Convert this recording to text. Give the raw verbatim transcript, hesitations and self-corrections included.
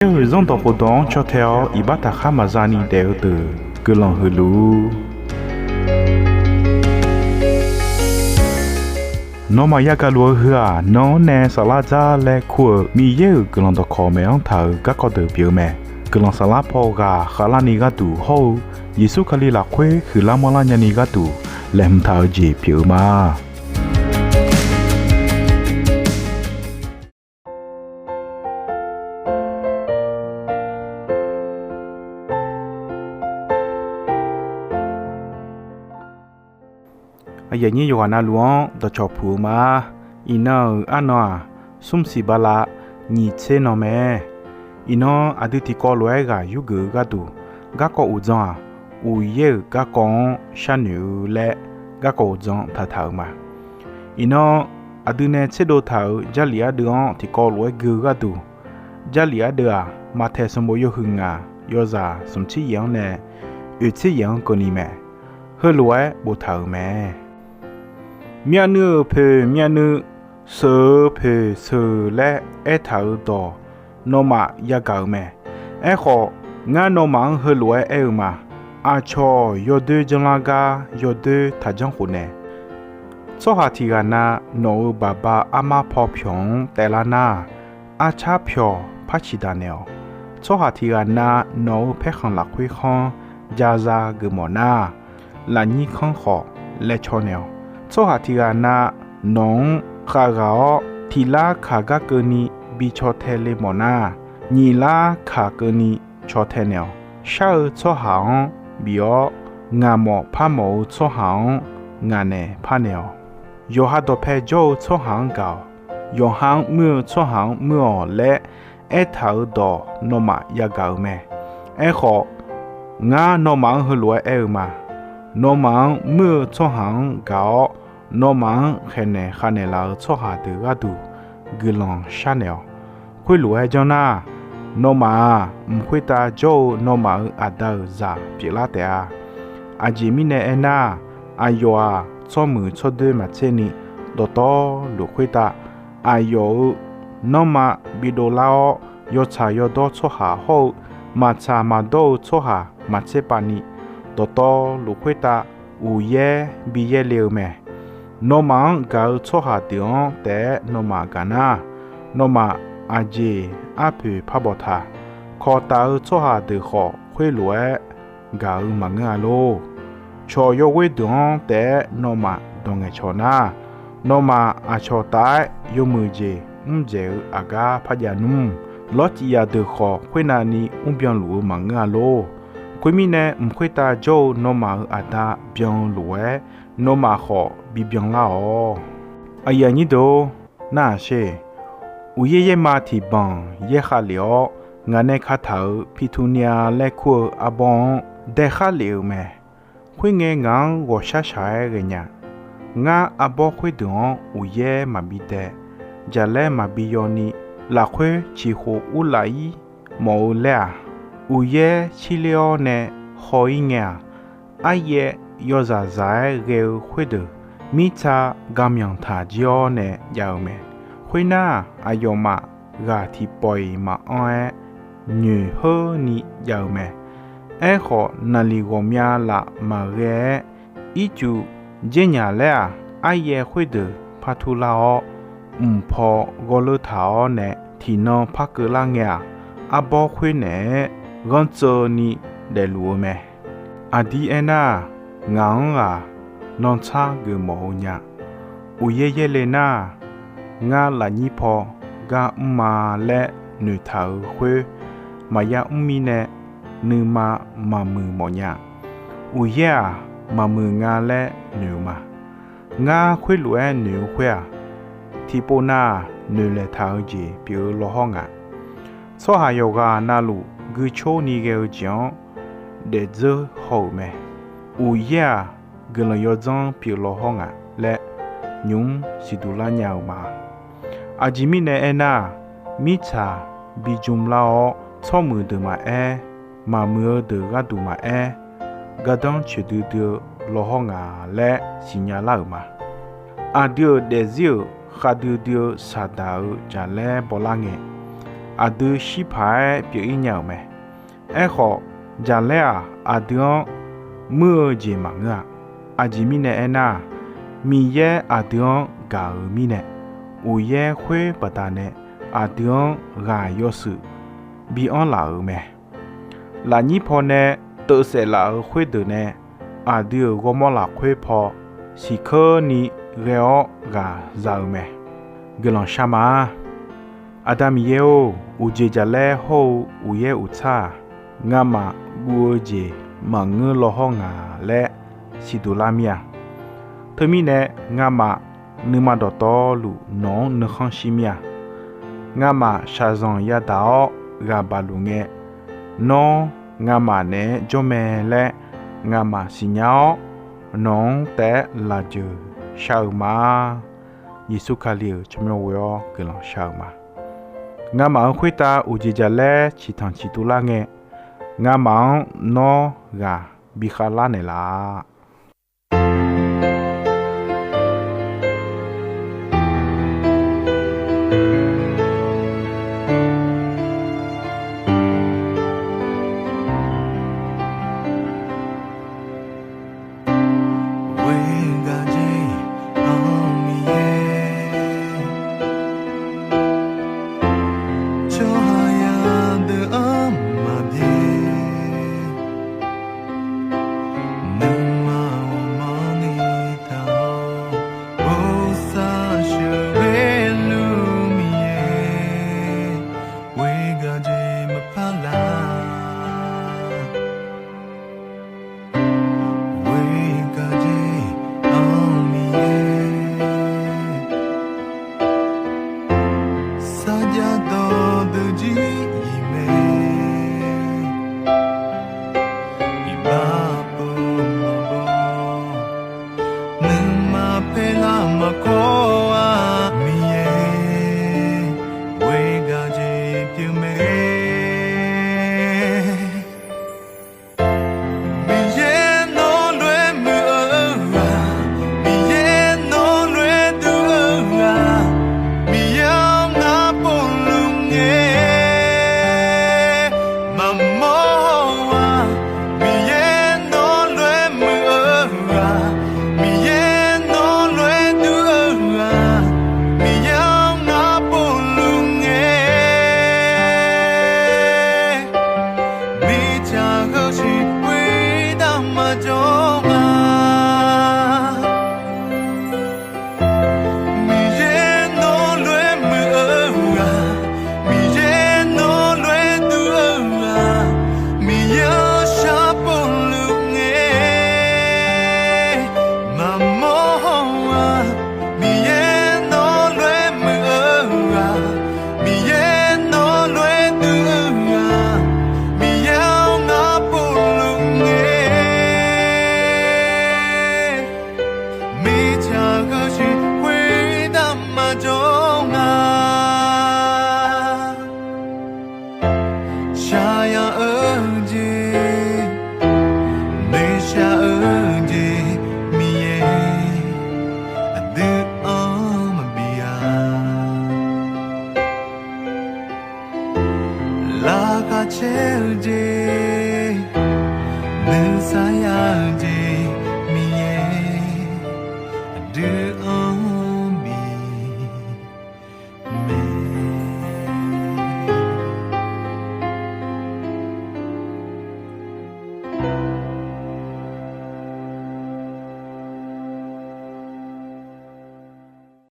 Miqyaer-euq Zanrdawq khofdawq-anr caw tae-awr iqbax taqkhar maqza ni daef-eu deuq guiqlanq huiq luf-ur. Nawmaf yagaq luf-eu heu-aq, nan-anr nae saflar dzar laer kur-euq Miqyaer-euq guiqlanq dawqkawq maeq-anr taq-euq garkawv deuq pyeuf-eu mae. Guiqlanq saflar paw ghaq khavlarni gharduq hawr-eu Yeqsur Kali lafkhoer huiqlar manrlar nyani gharduq laeqhmq taq-eu jeq pyeuf-eu ma. Aqyuif aqnyir yawqghaq navluf-anr dawqcawq puq-eu ma. Iqnan-euq arnan-aq, smr siq bala nyiq tser nan mae. Iqnan aqdui tiqkawv lof-aer ghaq yurgeuf-eu gharduq, garkawv uqdzan-aq, Uqyaer-euq garkawv-anr sharnoeq-eu laer garkawv uqdzan taqtaq-euq ma. Iqnan aqdui nae tserdov taq-euq Jarlif ardeuv-anr tiqkawv lof-aer gui-eu gharduq, Jarlif ardeuv-aq, Maqtaeq sanqbof yawhuiq ngaq yawzaq smq tser yaef-anr nae oeq tser yaef-anr keuvni mae. Heulof-aer boftaq-euq mae. Myavnuiv-euq poeq myavnuiv, seuq-euq poeq seuq laer aertaq-euq dawq nawmaf yagaq-euq mae. Aerkhawf, ngar nawmaf-anr heulof-aer aer-eu ma. Aqcawq yawdoer janrlar gar yawdoer taqjanr khofnaeq. Tsawrhaq tiq ghaq na nawq-euq baqba armar paw pyawq-anr taeflar nar, arcar pyawq par ciqdaq naeq-awq. Tsawrhaq tiq ghaq na nawq-euq paerkhanq lafkhoer khanr jaza geufmawf nar, lafnyir kanr khawf laer caw naeq-awq. Tsawrhaq tiq ghaq na nawq-anr khavghaq-awr, tiq lar kaq gar keuvni bi caw tae le mawf nar, nyiq lar kaq keuvni caw tae naeq-awq. Shar-eu tsawrhaq-anr bif-awr, ngaq mawf par mawf-eu tsawrhaq-anr ngaq naeq par naeq-awq. Yawqha dawqpae jawr-eu tsawrhaq-anr gaq-awq. Yawqha-anr muir-eu tsawrhaq-anr muir-awq laer aertaq-euq dawq nawmaf yagaq-euq mae. Aerkhawf, ngar nawmaf-anr heulof-aer aer-eu ma. Nawmaf-anr muir-eu tsawrhaq-anr gaq-awr, nawmaf-anr khaeqnaeq khavnaeq laf-eu tsawrhaq deuq gharduq guiqlanq sharnaeq-awq. Khoerlof-aer janr nar, nawmaf-aq, mq khoertav jawr-eu nawmaf-euq Aqda-euq zaq pyeuflar taef-a. Aqjeq mirnae aernar, aqyawf-aq, tsawrmuiq tsawrdoer maqtser ni, dawqtawvluf khoertav aqyawf-euq nanrma bidov lar-awr, yawtsaq yawdawr tsawrhaq hawr-eu maqtsaq maqdawr-eu tsawrhaq maqtser pav ni, dawqtawvluf khoertav uqyaer bi yaerle-eu mae. Nawmaf-anr gaq-eu tsawrhaq deuq-anr taef-aer nawmaf gaq nar, nawmaf aqjeq arpoeq par bawqtaq. Kawqtaf-eu tsawrhaq deuq khawf khoerlof-aer gaq-eu maqngeur-a lor. Cawq yawghoer deuq-anr taef-aer nawmaf dawq ngaeqcawq nar, nawmaf aqcawq taf-aer yawmuiq jeq mr dzaeq-eu aqgar par jav nmr. Lawrcif zaqdeuq khawf khoernav ni mrbyan luf-eu maqngeur-a lor. Khoermirnae, mq khoertav jawr-eu nawmaf-euq Aqda byan-eu lof-aer, nawmaf khawf bibyan lar-awq. Aqyuif aqnyir deuq-or, nar-aq sher. Uqyaer yaerma tiqbanq yaerkhav lef-awr, ngaq nae kataq-euq Pitunia laer kur-eu arbawr-anr daekhar lef-euq mae. Khoerngae, ngaq-anr ghawqshar shaq-aer ghaenya. Ngar arbawr khoerdeuq-anr uqyaer maqbi dae, jaqlaer maqbi yaw ni, lafkhoer ciqkhof urlaf-ir mawf-eu laer-aq, uqyaer cirler-awr nae haw-ir ngae-aq, aryaev yawzaq zaq-aer ghae-eu khoerdeuq, mirtsa gaqmyanq taq jir-awr nae jav-eu mae. Khoernar, aqyawfmaf ghaq tiqpawf-iq maqanr-aer, nyoeq heurni jav-eu mae. Aerkhawf, naqliq ghawqmya laf maqghae-aer, ircuf dzer nyaq laer-aq, aryaev khoerdeuq par turlar-awr, mq paw ghawrleur taq-awr nae tiqnan par keuvlar ngae-aq, arbawr khoer naeq-aer ghanrtseuv ni daefluf-eu mae. Aqdir aernar-aq, ngaq-anr-aq, nanrtsar geufmawf-eu nya. Uqyaer yaerle nar-aq, ngar lafnyir paw gar mrma laer noeqtaq-euq khoer maqya mr mirnae, nuima maqmuiq mawfnya. Uqyaer-aq, maqmuiq nga laer noeq-eu ma. Ngar khoerlof-aer noeq-eu khoer-aq, tiqpov nav-aq, noeqlaeq taq-eu jeq pyeuf-eu lawhawr ngaq. Tsawrhaq yawqghaq navluf guicor ni ghae-eu jeq-anr daefdzeur haw-euq mae. Uqyaer-aq, guiqlanq yawdzanr pyeuf lawhawr ngaq laer nymq-mr siqduq lar nya-eu ma. Aqjeq mirnae aernar-aq, mirtsaq bi jmr lar-awr, tsawrmuiq deuq maqaer, maqmuiq-eu deuq gharduq maqaer, gardanr coeqdui dui-eu lawhawr ngaq laer siqnya lar-euq ma. Aqdui-euq daefzir-euq khavdui dui-eu saqdaq-euq jaqlaer bawlar ngae, aqdui shir paq-aer pyeuf-ir nya-euq mae. Aerkhawf, jaqlaer-aq, aqdui-anr muir-eu jeq maqngeur-a. Aqjeq mirnae aernar-aq, Miqyaer aqdui-anr gaq-euq mirnae, uqyaer khoer baqdanae aqdui-anr ghaq yawshuif bi anr laf-euq mae. Lafnyir pawnae teuvsaef laf-euq khoerdeuq nae aqdui-euq ghawrmawr lafkhoer paw siqkeurni ghae-awr ghaq za-eu mae. Guiqlanq shar ma-ar. Aqda Miqyaer-or, uqjeq jaqlaer hawr-eu uqyaer uqtsar-aq, ngamaf guv-eu jeq maqngeur law hawr nga laer siqduq lar mir-a. Teumirnae, ngamaf nuima dawqtawvluf nawq-anr nuikhanr shir mir-a. Ngamaf shaqzanq yadaq-awr ghaq baq luf ngae, nawr ngamaf naeq-aer jawr mae laer ngamaf siqnya-awr, nawq-anr taef-aer lafjeuq shar-eu ma. Yeqsur Kali-euq tsawrmyanr ghoe-awr guiqlanq shar-eu ma. Ngamaf-euq khoertav uqjeq jaqlaer ciqtanq ciqtuv lar ngae, ngamaf-anr nawr ghaq bi khavlar naeqlaf-a. Ghoer gaq jeq-anr Miqyaer, tsawrhaq yadeuq-anr maqbyaer. Nuima ghawqmanrni taq-awr, bosav sheuqghae luf Miqyaer, ghoer gaq jeq maqpar lar. Ghoer gaq jeq-anr Miqyaer, sarjax dawqdeuq jir-iq mae. Iqbax pov maqbaw, nuima paerlar maqkawr-a Miqyaer, ghoer gaq jeq pyeuf mae. Miqyaer nawr lof-aer muiq-eu ghaq, Miqyaer nawr lof-aer duq-eu ghaq, Miqyaer-anr ngar povluf ngae maqmawr-a. Miqyaer nawr lof-aer muiq-eu ghaq, Miqyaer nawr lof-aer duq-eu ghaq, Miqyaer-anr ngar povluf ngae mirtsaq heushiq khoertav maqjawr nga. Miqyaer nawr lof-aer muiq-eu ghaq, Miqyaer nawr lof-aer duq-eu ghaq, Miqyaer-anr shar povluf ngae maqmawr-a. Miqyaer nawr lof-aer muiq-eu ghaq, Miqyaer nawr lof-aer duq-eu ghaq, Miqyaer-anr ngar povluf ngae mirtsaq heushiq khoertav maqjawr nga. Shaqyaq-eu jeq, noeqshaq-eu jeq, Miqyaer aqdui-anr maqbi-a. Laqkhaq caer-eu jeq, nuisar ya-eu jeq,